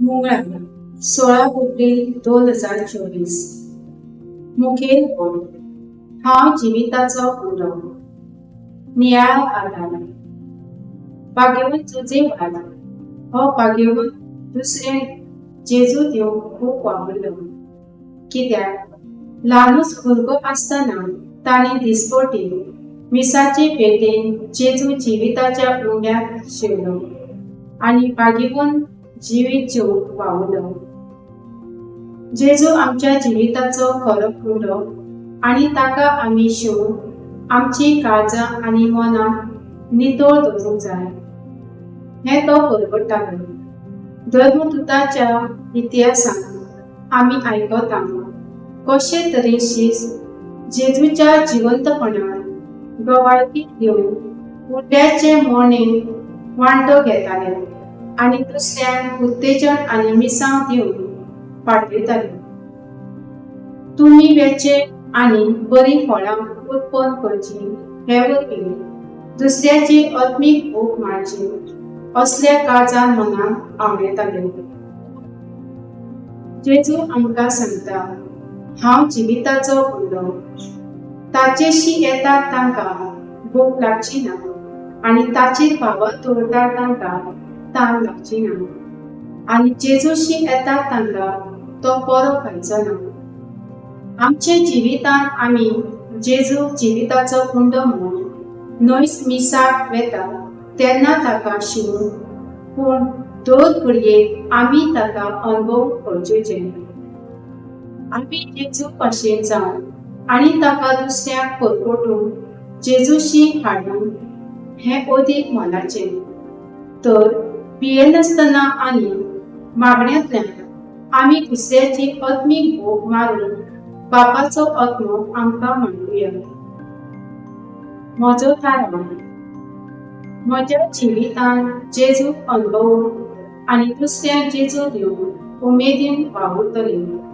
मंगळार, 16 एप्रील 2024. मुखेल ओळ: हांव जिविताचो कुंडो. नियाळ आदार: भाग्यवंत जुझे वाज हो भाग्यवंत दुसऱ्यांक जेजू दिवंक खूब वावुरलो, कित्याक ल्हानूच भुरगो आसतना ताणें दिसपटी मिसाचे पेटेन जेजू जिविताच्या उंड्याक शिवलो आनी भाग्यवंत जिवीत जिवंक वावुरलो. जेजू आमच्या जिविताचो खरो कुंडो आनी ताका आमी शिवून आमची काळजां आनी मनां नितळ दवरूंक जाय हें तो परगट्टालो. धर्मदूताच्या इतिहासांत आमी आयकता कशे तरेन शीस जेजूच्या जिवंतपणान गवायकी दिवन उंड्याचे मोडणेक वांटो घेताले आनी दुसऱ्यांक उत्तेजन आनी मिसांव दिवन पाठयताले. तुमी वेचे आनी बरीं फळां उत्पन्न करचीं हे वरवीं दुसऱ्याची आत्मीक भूक मारची असल्या काळजान मनाक आंवडेताले. जेजू आमकां सांगता, "हांव जिविताचो कुंडो. ताचेशी येतात तांकां भूक लागची ना आनी ताचेर भावार्थ दवरता तांकां तान लागची ना आनी जेजूशी येतात तांकां तो परो खायचो ना." आमच्या जिवितांत आमी जेजू जिविताचो कुंडो म्हूण न्हयच मिसाक वेता तेन्ना ताका शिवून, पूण दर घडयेक आमी ताका अणभव गरजेचें. आमी जेजू भाशेन जावन आनी ताका दुसऱ्यांक परगटून जेजूशी हाडून हें अदीक मोलाचें. तर भियेनासतना आनी मागण्यांतल्यान आमी दुसऱ्याची आत्मीक भूक मारून बापाचो आत्मो आमकां मांडुया. म्हजो थाराव: म्हज्या जिवितांत जेजूक अणभवून आनी दुसऱ्यांक जेजू दिवन उमेदीन वावुरतलें.